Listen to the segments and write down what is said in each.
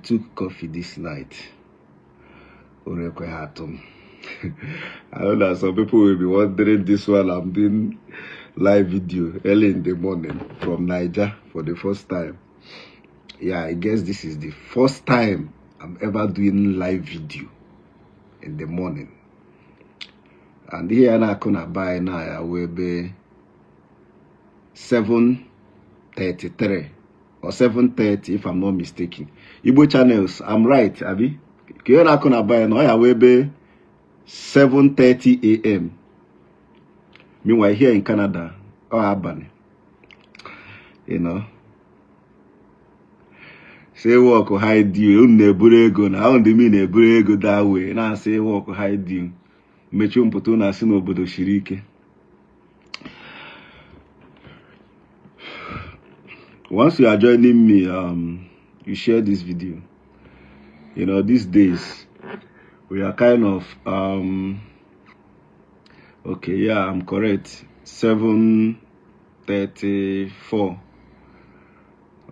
Took coffee this night. Ụra ekweghị atụ m. I know that some people will be wondering this one. I'm doing live video early in the morning from Niger for the first time. Yeah, I guess this is the first time I'm ever doing live video in the morning. And ihe a na-akụ na be anyị na ya wee ebe 7:33 or 7:30, if I'm not mistaken. Igbo channels, I'm right, abi? Ka ihe na-akụ na be anyị na ọ ya wee ebe 7:30 a.m. Meanwhile, here in Canada, ọ abalị. Say work hide you, unu na-eburu ego na ahụ ndị mi na-eburu ego that way na-asị work hide you. Mechie mpụta unu asị n'obodo siri ike. Once you are joining me, you share this video. These days we are kind of okay, yeah, I'm correct. 7:34.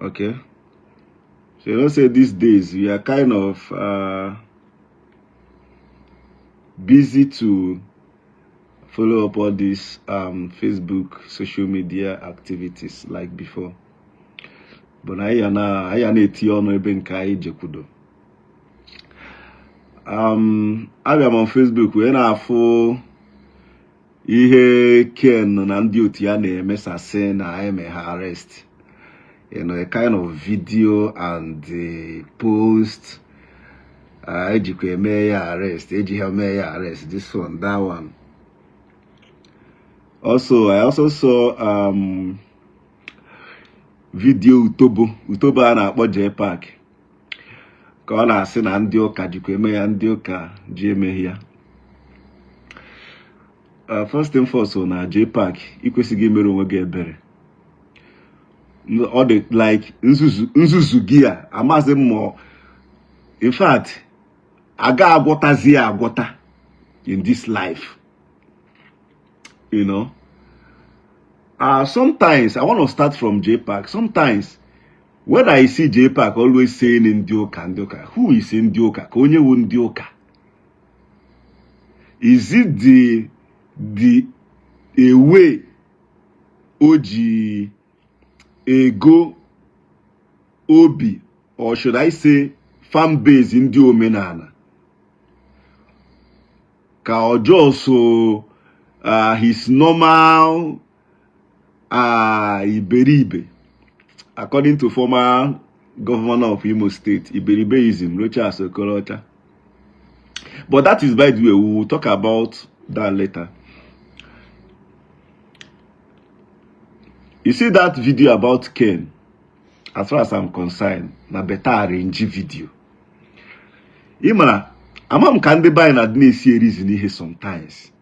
Okay. So you know, say these days we are kind of busy to follow up all these Facebook social media activities like before. But anyị ya na anyị ya na-etinye ọnụ ebe nke anyị jekwudo. Abịa m on Facebook wee na-afụ ihe Ken na ndị otu ya na-emesasị na eme ha arrest. A kind of video and the post ejikwa eme ya arrest, eji ha mee ya arrest, this one, that one. Also, I also saw video Utobo, Utobo a na-akpọ J Park, ka ọ na-asị na ndị ụka jikwa eme ya, ndị ụka ji emeghe ya. First thing first, na J Park, ị kwesịghị imere onwe gị ebere. Ọ dị like nzuzu nzuzu gị a amaghịzị m ma in fact aga agwọtazi ya agwọta in this life. Sometimes I want to start from J Park. Sometimes when I see J Park always saying ndị ụka, ndị ụka, who is ndị ụka? Ka onye wu ndị ụka? Is it the a way o ji ego obi, or should I say fan base ndị omenala, ka ọjọọ so his normal iberibe, according to former governor of Imo State, iberibeism, Rochas Okorocha? But that is by the way, we will talk about that later. You see that video about Ken, as far as I'm concerned, na better arrange video. Ị mara, ama m ka ndị be anyị na-adị na-esi erizi n'ihe sometimes.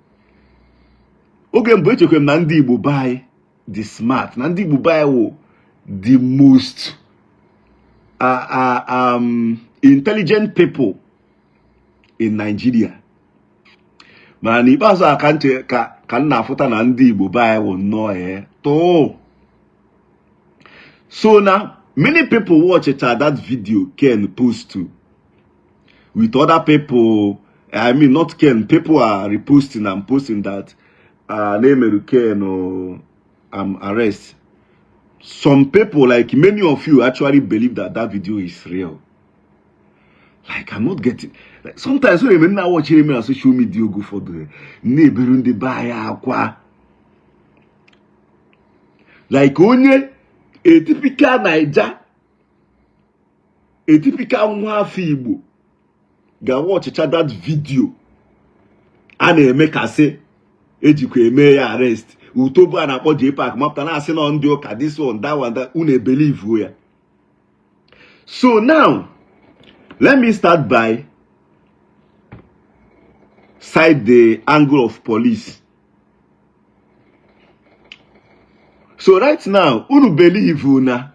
Oge mbụ echekwa m na ndị Igbo be anyị dị smart, na ndị Igbo be anyị wụ the most intelligent people in Nigeria. Mana n'ikpeazụ a ka nche ka m na-afụta na ndị Igbo be anyị wụ nnọọ ya too. So now many people watch that video Ken post to with other people. I mean, not Ken, people are reposting and posting that na-emeru Ken or arrest. Some people, like many of you, actually believe that that video is real. Like, I'm not getting, like, sometimes when I'm not watching him on social media, go for the na-eberu ndị be anyị akwa. Like onye a typical Naija, a typical nwa afọ Igbo ga-watchcha that video a na-eme kasị ejikwa eme ya arrest. Utobo a na-akpọ J Park mapụta na-asị na ndị ụka, this one, that one, that unu ebelieve ya. So now let me start by side the angle of police. So right now, unu believe na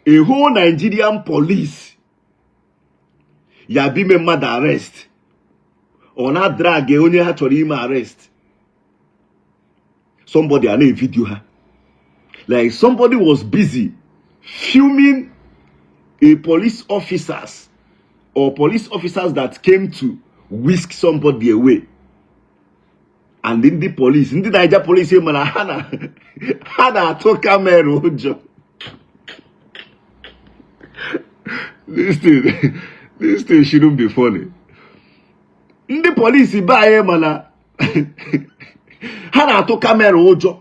a whole Nigerian police ya bi ime mmadụ arrest, ọ na drag onye ha chọrọ ime arrest, somebody a na-evideo ha, like somebody was busy filming A police officers or police officers that came to whisk somebody away, and ndị police, ndị Naija police, mana ha na ha na-atụ camera ụjọ. This thing shouldn't be funny. Ndị polisi be anyị, mana ha na-atụ camera ụjọ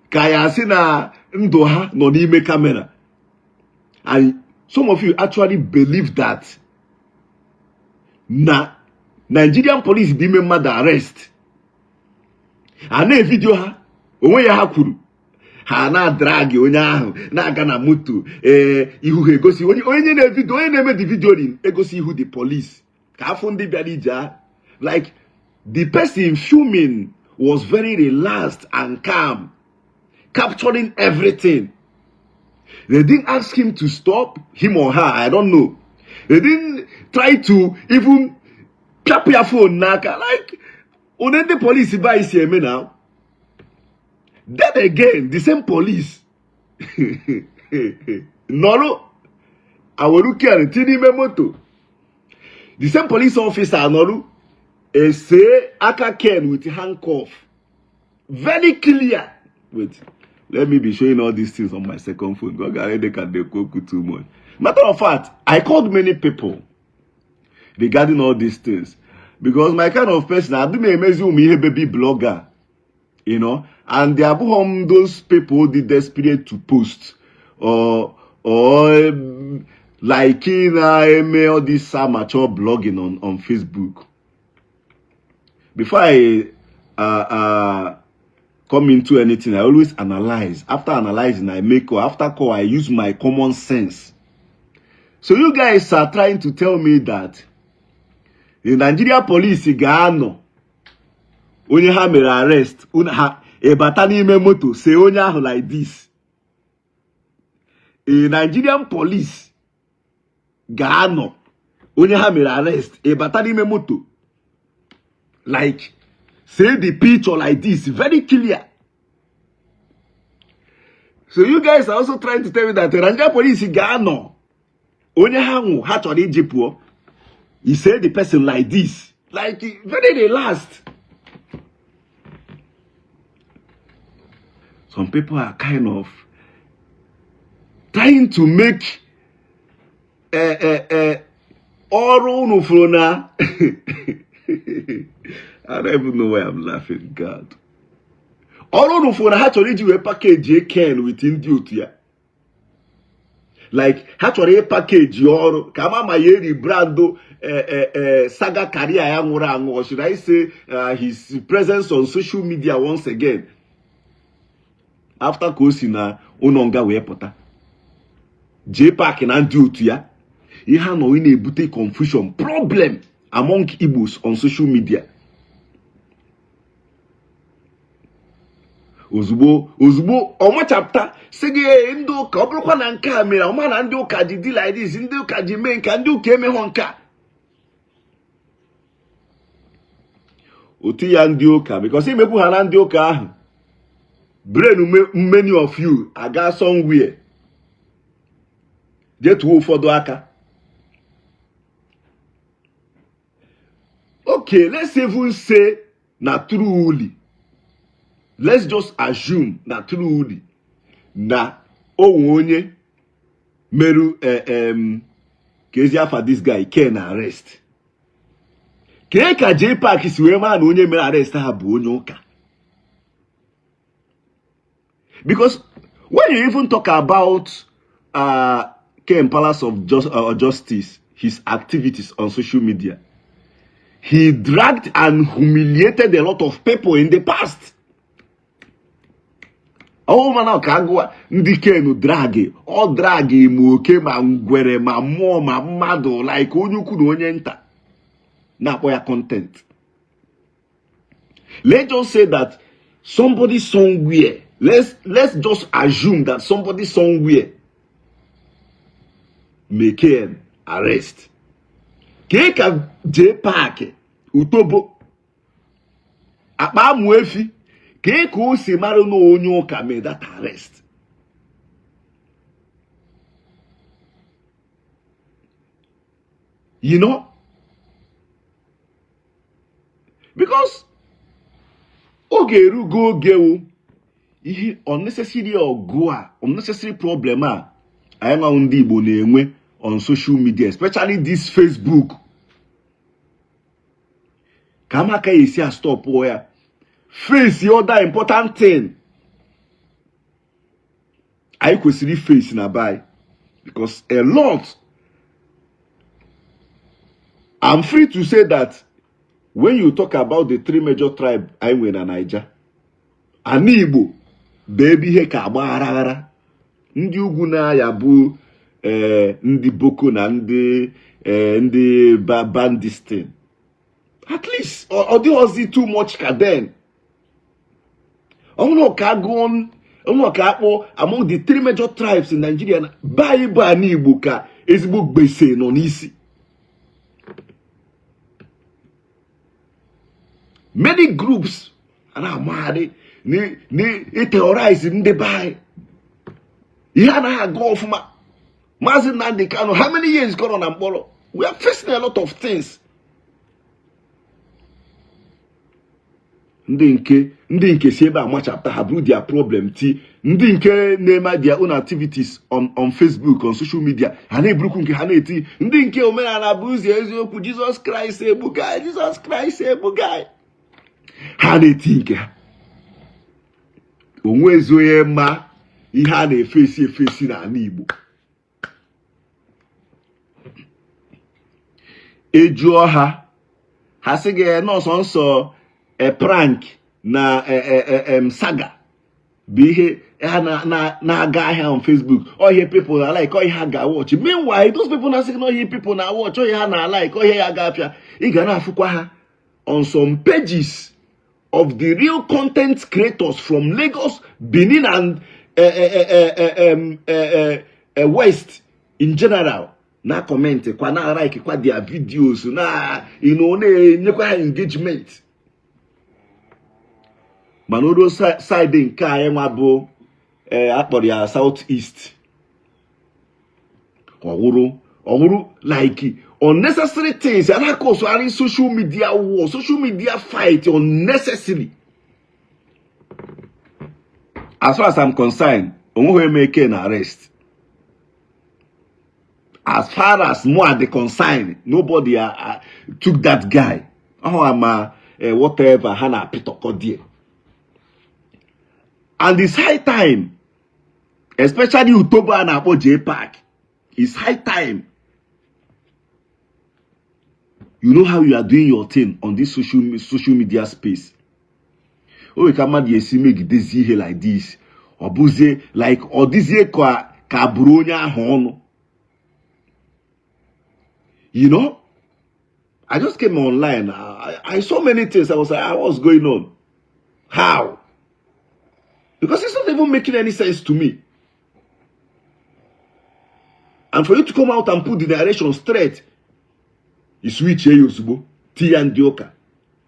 ka ya sị na ndụ ha nọ n'ime camera. And some of you actually believe that na Nigerian police dị ime mmadụ arrest, a na-evideo ha, onwe ya ha kwuru, ha na-adrag onye ahụ na-aga na moto. Ee, ihu ha egosi onye onye na-evideo, onye na-eme the video egosi ihu the police ka afọ ndị bịara ije ahụ. Like, the person filming was very relaxed and calm, capturing everything. They didn't ask him to stop, him or her, I don't know. They didn't try to even piapụ ya phone n'aka like onye ndị police be anyị si eme now. Then again, the same police nọrọ aweru Ken tinye n'ime moto. The same police officer nọrọ ese aka Ken with handcuff, very clear. Wait, let me be showing all these things on my second phone. God, they can dey too much. Matter of fact, I called many people regarding all these things because my kind of person, adị m emezi ụmụ ihe baby blogger, and they abụghị m those people dị desperate to post or like na-eme all this amateur blogging on Facebook. Before I come into anything, I always analyze. After analyzing, I make call. After call, I use my common sense. So you guys are trying to tell me that the Nigeria police ga-anọ onye ha mere arrest, ha ịbata n'ime moto see onye ahụ like this? A Nigerian police ga-anọ onye ha mere arrest, ịbata n'ime moto like say the picture like this, very clear? So you guys are also trying to tell me that the Nigerian police ga-anọ onye ha nwụ ha chọrọ iji pụọ, he say the person like this, like very relaxed? Some people are kind of trying to make ọrụ unu fụrụ na I don't even know why I'm laughing. God, ọrụ unu fụrụ na ha chọrọ iji wee package Ken with ndị otu ya, like ha chọrọ ịpackage ọrụ ka ama ma ya eri brand saga career ya nwụrụ anwụ, or should I say his presence on social media once again after ka o si na ụlọ nga wee pụta. JPAC na ndị otu ya, ihe ha nọ na-ebute confusion, problem among Igbos on social media. Ozugbo ozugbo ọmachapụta sị gị, "Ee, ndị ụka, ọ bụrụkwa na nke a mere ọma na ndị ụka ji dị like this, ndị ụka ji mee nke a, ndị ụka emeghọ nke a." Otu ya ndị ụka, because imekwu ha na ndị ụka ahụ, brain many of you aga somewhere jee tụọ ụfọdụ aka. Okay, let's even say na truly, let's just assume na truly na o nwe onye meru ka ezi afa this guy Ken arrest. Kee ka JPAC si wee maa na onye mere arrest ha bụ onye ụka? Because when you even talk about Ken Palace of Justice, his activities on social media, he dragged and humiliated a lot of people in the past. Ọ mana ka agụwa ndị Ken drag, ọ drag ma oke ma ngwere ma mmụọ ma mmadụ, like onye ukwu na onye nta na-akpọ ya content. Let's just say that somebody somewhere, let's just assume that somebody somewhere make Ken arrest. Kee ka JPAC utobo akpa amụ efi, kee ka o si mara na onye ụka made that arrest? Because oge erugo oge wụ ihe unnecessary ọgụ a, unnecessary problem a anyị nwa ndị Igbo na-enwe on social media, especially this Facebook, ka ama ka esi a stop ya, face other important thing anyị kwesịrị face na be anyị, because a lot, I'm free to say that when you talk about the three major tribe anyị nwere na Naija, ana Igbo bụ ebe ihe ka agba aghara aghara. Ndị ugwu na-aya bụ ndị Boko na ndị bandistin, at least ọ dịghọzi too much ka then. Ọ ka agụọ ọnwụ ka akpọ among the three major tribes in Nigeria, na be anyị bụ ana Igbo ka ezigbo gbese nọ n'isi. Many groups a na-amagharị na-eterrorize ndị be anyị, ihe anaghị aga ọfụma. Maazị Nnamdi Kanu, how many years ka ọ nọ na mkpọrọ? We are facing a lot of things. Ndị nke si ebe a machapụta ha buru their problem ti ndị nke na-eme their own activities on Facebook, on social media, ha na-eburukwu nke ha na-eti ndị nke omenala bụ ụzọ eziokwu, Jizọs Kraịst egbuga, Jizọs Kraịst egbuga, ha na-eti nke ha. Onwezi onye ma ihe a na-efesi efesi n'ala Igbo. Ejụọ ha, ha sị gị na ọ sọsọ prank na saga bụ ihe ha na-aga ahịa on Facebook, ọ ihe people na like, ọ ihe ha ga-watch. Meanwhile, those people na-asị gị na ihe people na watch, ọ ihe ha na like, ọ ihe ya ga-afịa, ị ga na-afụkwa ha on some pages of the real content creators from Lagos, Benin and West in general, na comment kwa, na like kwa their videos, na na-enyekwa ha engagement. Mana o ruo side nke anyị nwa bụ akpọrọ ya South East, ọ wụrụ like unnecessary things a na-akọsụgharị social media war, social media fight unnecessary. As far as I'm concerned, onweghị eme Ken arrest. As far as mụ dị concerned, nobody took that guy. Ọhụ ama whatever ha na-apịtọkọ there. And it's high time, especially Utobo a na-akpọ J Park, it's high time you know how you are doing your thing on this social media space. O nwere ka mmadụ esi megidezi ihe like this, ọ bụzie like ọ dịzie ka bụrụ onye ahụ ọnụ. I just came online. I saw many things. I was like, what's going on? How? Because it's not even making any sense to me. And for you to come out and put the narration straight, you switch ya ozugbo ti ya ndị ụka.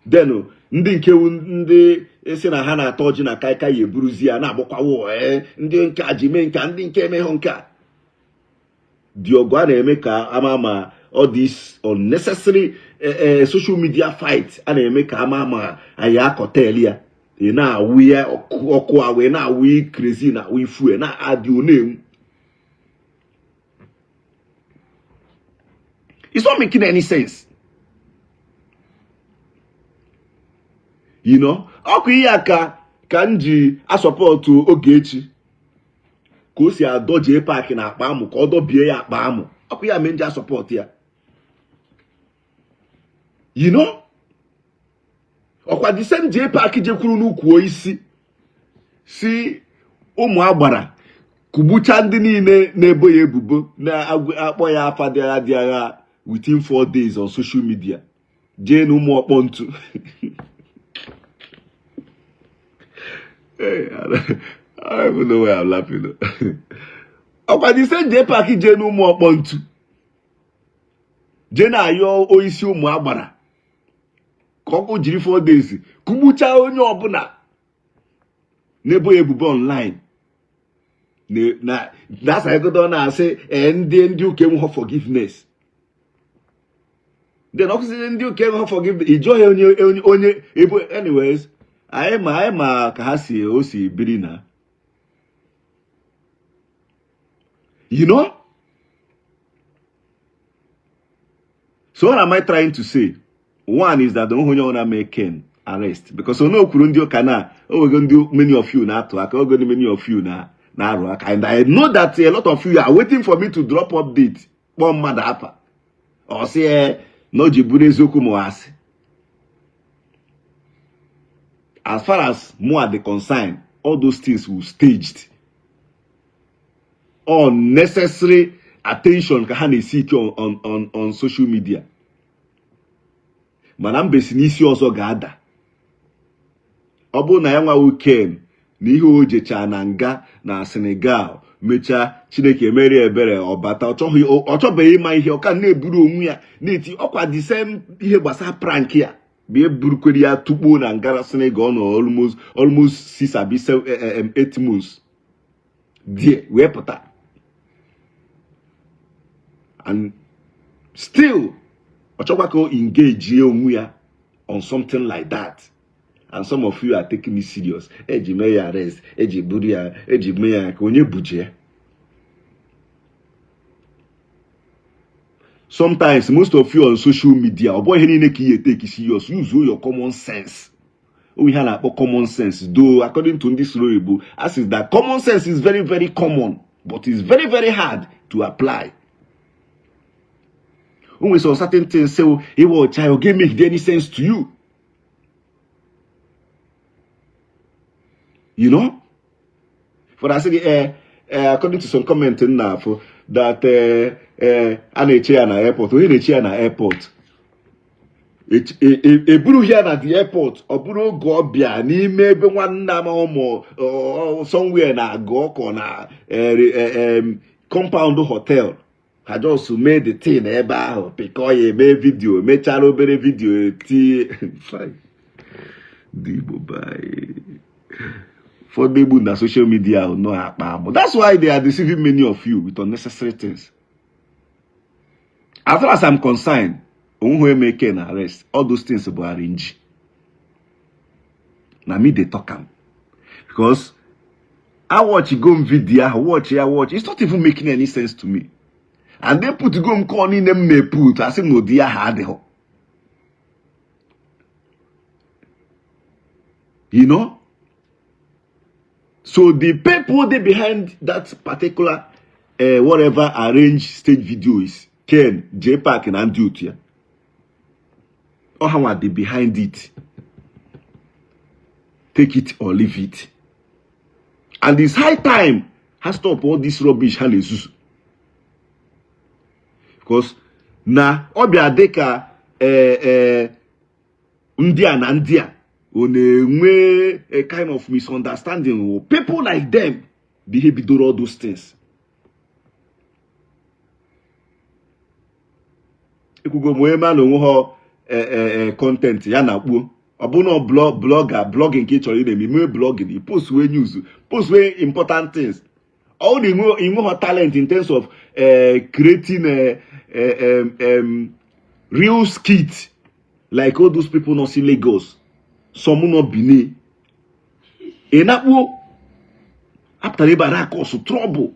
Then ndị nke ndị si na ha na-ata ọjị na kaikai eburuzi ya na-agbakwawo ndị nke a ji mee nke ndị nke emeghụ nke a. Dị ọgụ a na-eme ka ama ma all this unnecessary social media fight a na-eme ka ama ma anyị akọtel ya, ị na-awụ ya ọkụ a wee na-awụ crazy na awụ ifu na-adị na-enwu. It's not making any sense. Ọkụ ihe a ka m ji asọpọtụ Ogechi ka o si adọ J Park na akpa amụ ka ọ dọbie ya akpa amụ. Ọkụ ya mee m ji asọpọtụ ya. Ọkwa the same J Park jekwuru n'ukwu isi si ụmụ agbara kugbucha ndị niile na-ebo ya ebubo na-akpọ ya afa dị agha dị agha within 4 days on social media, jee na ụmụ ọkpọ ntu. Hey, I don't even know why I'm laughing. Ọkwa the same J Park jee na ụmụ ọkpọ ntu jee na-ayọ oisi ụmụ agbara ka ọkụ jiri 4 days kugbucha onye ọbụla na-ebo ya ebubo online na-asagodo na-asị ndị ụka enweghị forgiveness. Then ọ kụziri ndị ụka enweghị forgive ijụghị onye onye onye ebo. Anyways, anyị ma ka ha si o si biri na. So what am I trying to say? One is that onweghị onye ọbụla mee Ken arrest, because onye okwuru ndị ụka na onwego ndị many of you na-atụ aka, ogo many of you na na-arụ aka, and I know that a lot of you are waiting for me to drop update, kpọọ mmadụ afa, ọ sị na o ji bụrụ eziokwu ma asị. As far as mụ dị concerned, all those things were staged, unnecessary attention ka ha na-eseek on social media. Mana mbe si n'isi ọzọ ga-ada. Ọ bụrụ na ya nwawo Ken na ihe o jechaa na nga na Senegal, mechaa Chineke emere ebere, ọ bata, ọ chọbeghị ịma ihe ọ ka na-eburu onwe ya na-eti ọkwa the same ihe gbasara prank ya bụ eburukwere ya tukpuo na nga Senegal. Ọ nọ almost 6 abi 8 months die wee pụta, and still ọ chọkwa ka o engage onwe ya on something like that. And some of you are taking it serious. Eji mee ya arrest, eji buru ya, eji mee ya ka onye buje. Sometimes most of you on social media, ọ bụghị ihe niile ka ihe take serious. Use your common sense. O ihe a na-akpọ common sense, though according to ndị soro Igbo, as is that common sense is very very common, but it's very very hard to apply. O nwere some certain things say ịwa ọcha, ọ ga-make any sense to you you know For asị gị according to some comment m na-afụ that a na-eche ya na airport, onye na-eche ya na airport, eburughị ya na the airport. Ọ bụrụ oge ọ bịa n'ime ebe nwanne m ụmụ somewhere na-agụ ọkọ na compound hotel, ha just mee the thing ebe ahụ, pịkọ ya, eme video, mechara obere video tie ndị Igbo ụfọdụ egbu na social media ahụ nọ akpa amụ. That's why they are deceiving many of you with unnecessary things. As far as I'm concerned, onweghị eme Ken arrest. All those things bụ arrange. Na me dey talk am, because I watch go m video ahụ, watch ya, watch, it's not even making any sense to me. And they put go m kọ niile m may put, asị m na ụdị ahụ adịghị. So the people dey behind that particular whatever arranged stage video is Ken, J Park na ndị otu ya. Ọ ha nwa dị behind it. Take it or leave it. And it's high time ha stop all this rubbish ha na-ezuzu, because na ọ bịa dị ka ndị a na ndị a ọ na-enwe a kind of misunderstanding. People like them bụ ihe bidoro all those things. Ekwugo m, onye ma na onwe ha content ya na-akpuo, ọ bụ na blogger, blogging ka ị chọrọ ị na-eme, ime blogging, i post wee news, post wee important things. Ọ na inwe talent in terms of creating a real skit like all those people nọ si Lagos, some nọ Benin, ị na-akpuo apụtara ebe a na-acause trouble.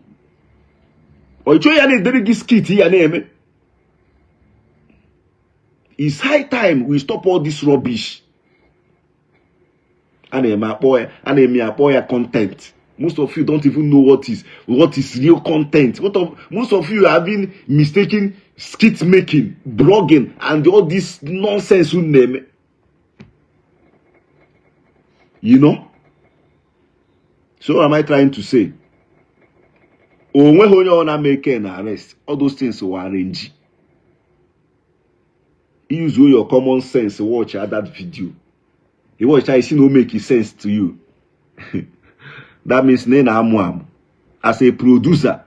Ọ chọọ ya na-edere gị skit ya na-eme. It's high time we stop all this rubbish a na-eme, akpọ ya, a na-eme, akpọ ya content. Most of you don't even know what is real content. Most of you have been mistaken skit making, blogging and all this nonsense unu na-eme. So what am I trying to say? O nweghị onye ọ na-eme Ken arrest. All those things were arranged. Use your common sense, watch that video. You watch, I see no make sense to you. That means na ị na-amụ amụ. As a producer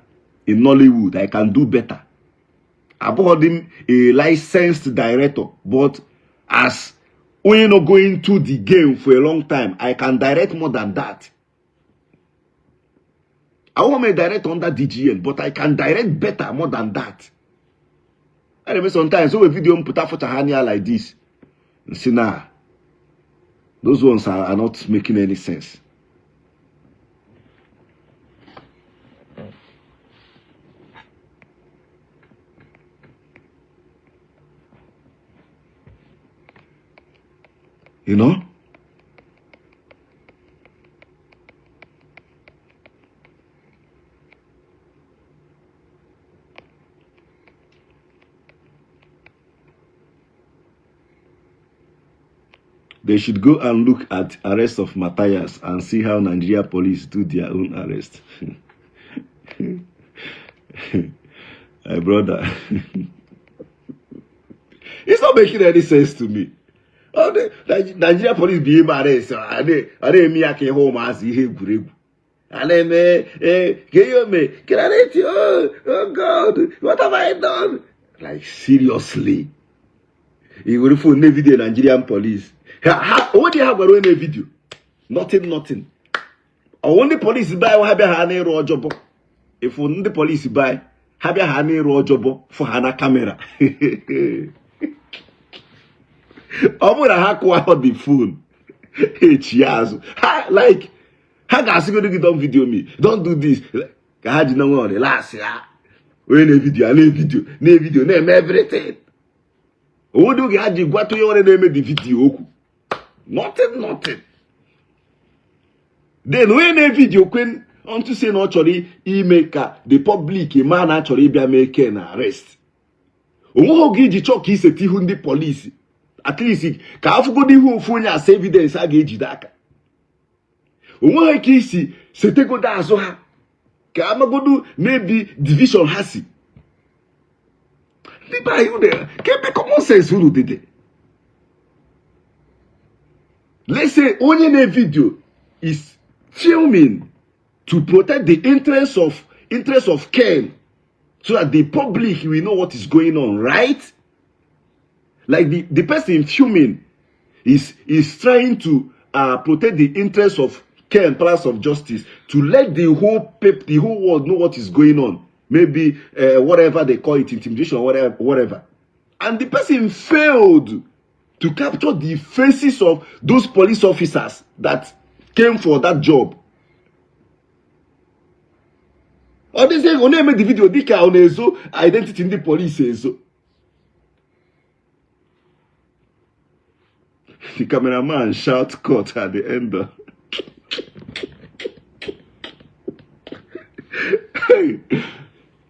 in Nollywood, I can do better. Abụghị m a licensed director, but as onye no going to the game for a long time, I can direct more than that. I won't a director under DGN, but I can direct better more than that. A na-eme sometimes o nwere video m pụta fụcha ha anya like this, m sị na those ones are not making any sense. You know? They should go and look at arrest of Matthias and see how Nigeria police do their own arrest. My brother. It's not making any sense to me. Oh, the Nigeria police be ime arrest. A na-eme ya ka ihe ụmụazị ihe egwuregwu. A na-eme ka ihe ome kere na-eti, oh, oh God, what have I done? Like seriously. I were phone na video Nigerian police. Ha onye ha gwara onye na video. Nothing, nothing. Ọwụ ndị polisi be anyị ha bịa ha na-ịrụ ọjọbọ. Ịfụ ndị polisi be anyị ha bịa ha na-ịrụ ọjọbọ fụ ha na camera. Ọ bụrụ na ha kụwa the phone echi azụ ha like ha ga-asịgodo gị don't video me, don't do this, ka ha ji na nwe relax ya. Onye na-evideo a na-evideo na-evideo na-eme everything. Onwedị oge ha ji gwata onye nwere na-eme the video okwu. Nothing, nothing. Then onye na-evideo kwen unto say na ọ chọrọ ime ka the public ma na achọrọ ịbịa mee Ken arrest. Onweghị oge iji chọọ ka iseta ihu ndị polisi, at least ka afụgodo ihu ofu onye as evidence a ga-ejide aka. Onweghị ka isi setegodo azụ ha ka amagodo maybe division ha si. Ndị be anyị ka ebe common sense unu dịdị. Let's say onye na-evideo is filming to protect the interest of Ken so that the public will know what is going on, right? Like the person filming is trying to protect the interest of Ken, Palace of Justice, to let the whole the whole world know what is going on. Maybe whatever they call it, intimidation or whatever, whatever. And the person failed to capture the faces of those police officers that came for that job. Ọ dịzie ọ na-eme the video dịka ọ na-ezo identity ndị police ezo. The cameraman shout cut at the end of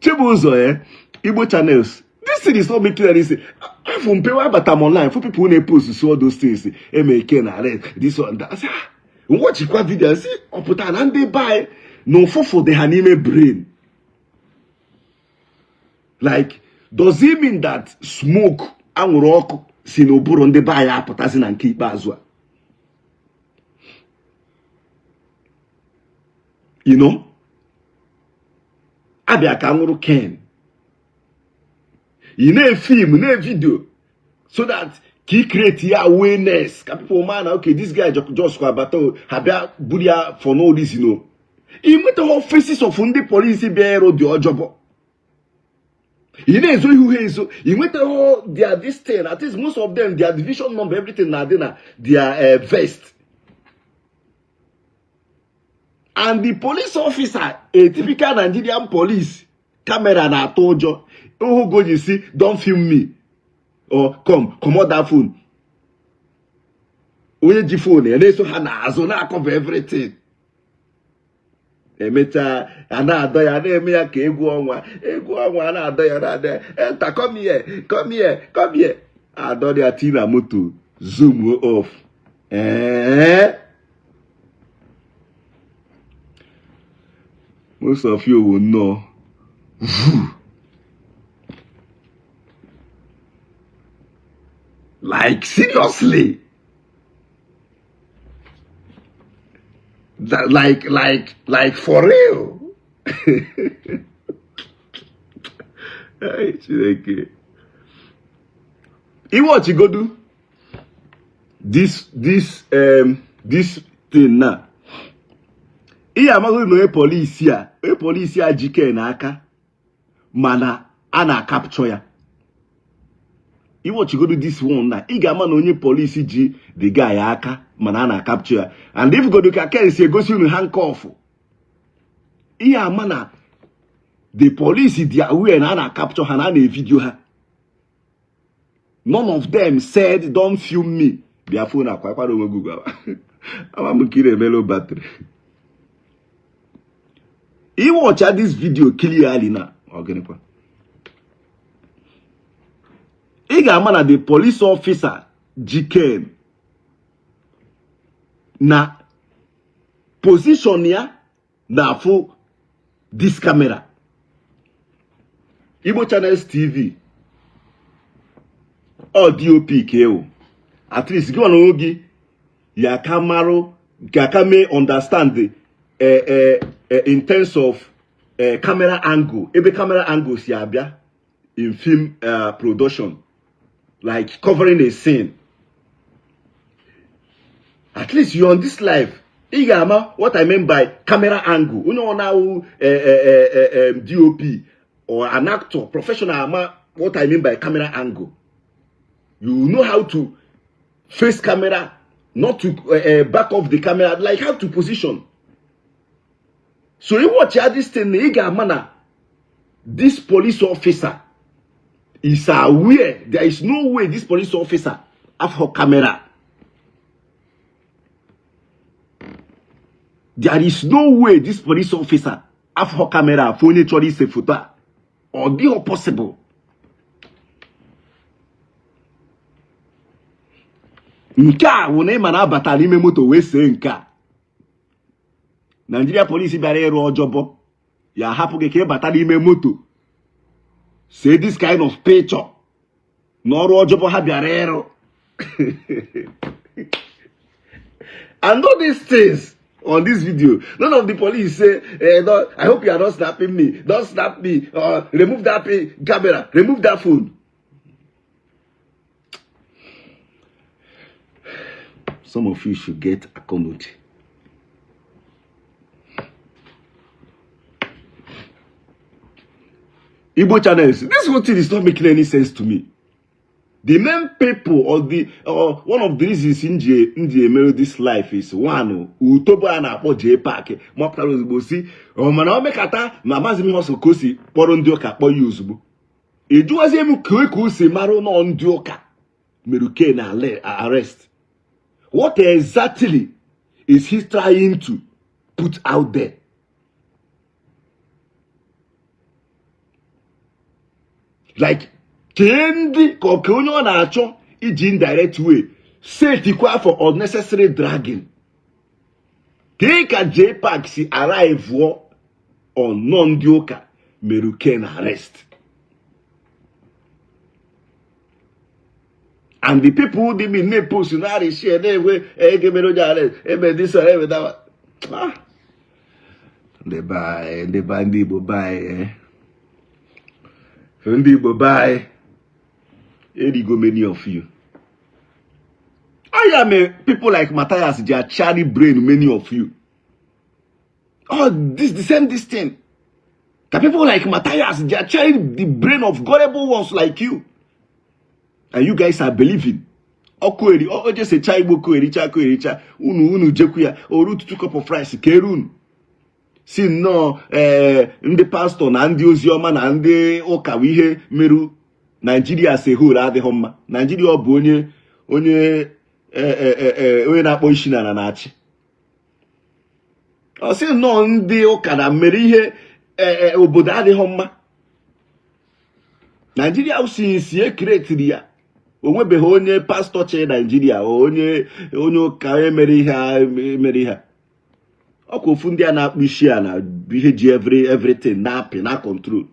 Chibuzo, Igbo channels. This thing is not making any sense. Afụ mpewa abata m online for people na-epost so all those things eme Ken arrest this one that. Nwachikwa video si ọ pụtara na ndị be anyị na ụfụfụ dị ha n'ime brain. Like, does it mean that smoke anwụrụ ọkụ si n'ụbụrụ ndị be anyị apụtazi na nke ikpeazụ a? You know? Abịa ka anwụrụ Ken. Ị na-efilm na-evideo so that ka ị create ya awareness ka people ma na okay, this guy just kwa bata ha bịa buru ya for no reason o. Ị nwetaghị faces of ndị polisi bịa ịrụ dị ọjọbọ. Ị na-ezo ihu ha ezo. Ị nwetaghị their this thing, at least most of them, their division number, everything na-adị na their vest. And the police officer, a typical Nigerian police, camera na-atụ ụjọ. Ohu ji si don't film me or come comot that phone. Onye ji phone ya na-eso ha n'azụ na-acover everything. Emechaa a na-adọ ya na-eme ya ka egwu ọnwa egwu ọnwa a na-adọ ya na-adọ ya enter, come here, come here, come here. Adọ ya tii na moto, zoom off. Most of you will know. Like, seriously. That, like for real. Hey, Chineke. Iwatchigodu this thing now. Ihe amaghị na onye polisi a, onye polisi a ji Ken n'aka, mana a na-acapture ya. Ị watchigodo this one na ị ga-ama na onye polisi ji the guy aka mana a na-capture ya. And if godo ka Ken si egosi unu handcuff, ị ya-ama na the police dị aware na a na-capture ha na a na-evideo ha. None of them said don't film me. Bịa phone akwakwara onwe gị ugwu ama m nke ị na-emelu battery. Ị watcha this video clearly na ọ gịnịkwa ị ga-ama na the police officer ji Ken na position ya na-afụ this camera. Igbo Channels TV ọ DOP ka ị wụ at least gị na onwe gị ya ka marụ ka ka mee understand in terms of camera angle ebe camera angle si abịa in film production like covering a scene. At least you on this life ị ga-ama what I mean by camera angle. Onye ọ na-awụ DOP or an actor professional ama what I mean by camera angle. You know how to face camera, not to back off the camera, like how to position. So ị watch ya this thing ị ga-ama na this police officer is aware. There is no way this police officer afụhọ camera. There is no way this police officer afụhọ camera afụ onye chọrọ ise foto a. Ọ dịghị possible. Nke a wụ na ị ma na abata n'ime moto wee see nke a. Nigeria police bịara ịrụ ọjọbọ ya ahapụ gị ka ị bata n'ime moto see this kind of picture na ọrụ ọjọbọ ha bịara ịrụ. And all these things on this video, none of the police say, eh, no, I hope you are not snapping me. Don't snap me. Or remove that camera. Remove that phone. Some of you should get akọnuche. Igbo Channels, this whole thing is not making any sense to me. The main people or the or one of the reasons m ji emere this life is one utobo a na-akpọ JPAC mapụtara ozugbo si ọ mana o mekata ma amaghịzi m ihe ọsọ ka o si kpọrọ ndị ụka kpọọ ya ozugbo. Ị jụwazie m ka o si mara na ọ ndị ụka mere Ken arrest. What exactly is he trying to put out there? Like kee ndị ka ọ ka onye ọ na-achọ iji indirect way setikwa for unnecessary dragging. Kee ka JPAC si arrive on na ọ ndị ụka mere Ken arrest? And the people dị mi na-epost na-arị share na-enwe ege mere onye arrest eme this one eme that one. Ah. Ndị be anyị ndị be ndị Igbo be anyị ndị Igbo be anyị erigo many of you. I am a people like Matthias ji achari brain many of you. Oh, this the same this thing. The people like Matthias, they are trying the brain of gullible ones like you. And you guys are believing. Ọkụ eri, ọ jesecha Igbo ko ericha ko ericha, unu unu jekwu ya, oru two cup of rice kere unu. Si nnọọ ee ndị pastọ na ndị oziọma na ndị ụka bụ ihe meru Naijiria as a whole adịghị mma. Naijiria ọ bụ onye onye onye na-akpọ isi n'ala na-achị. Ọ sị nnọọ ndị ụka na mere ihe obodo adịghị mma. Naijiria since e createri ya o nwebeghị onye pastọ chị Naijiria onye onye ụka onye mere ihe mere ihe ọkwa ofu ndị a na-akpụ isi a na ihe ji everything na-apị na control.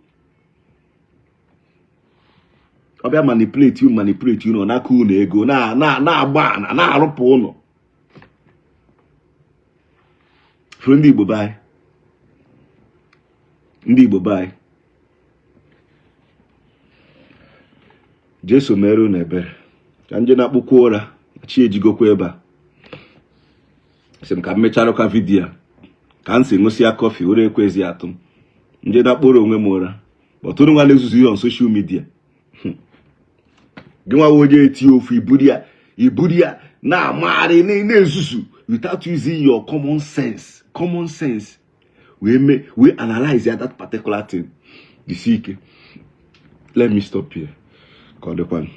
Ọ bịa manipulate you manipulate unu n'aka unu ego na-agba ana na-arụpụ ụlọ. Fụrụ ndị Igbo be anyị ndị Igbo be anyị Jesu mere unu ebere ka m je nakpụkwa ụra chi ejigokwa ebe a sị m ka m mecharụka vidiyo ka m si ṅụsịa kọfị ụra ekwezi atụ m m je nakpụrụ onwe m ụra but unu nwa na-ezuzu ihe on social media. Gị nwa onye eti ofu, iburu ya na-amagharị, na-ezuzu without using your common sense, common sense wee mee, wee analyze ya that particular thing. Jisi ike. Let me stop here. Ka ọ dịkwanụ.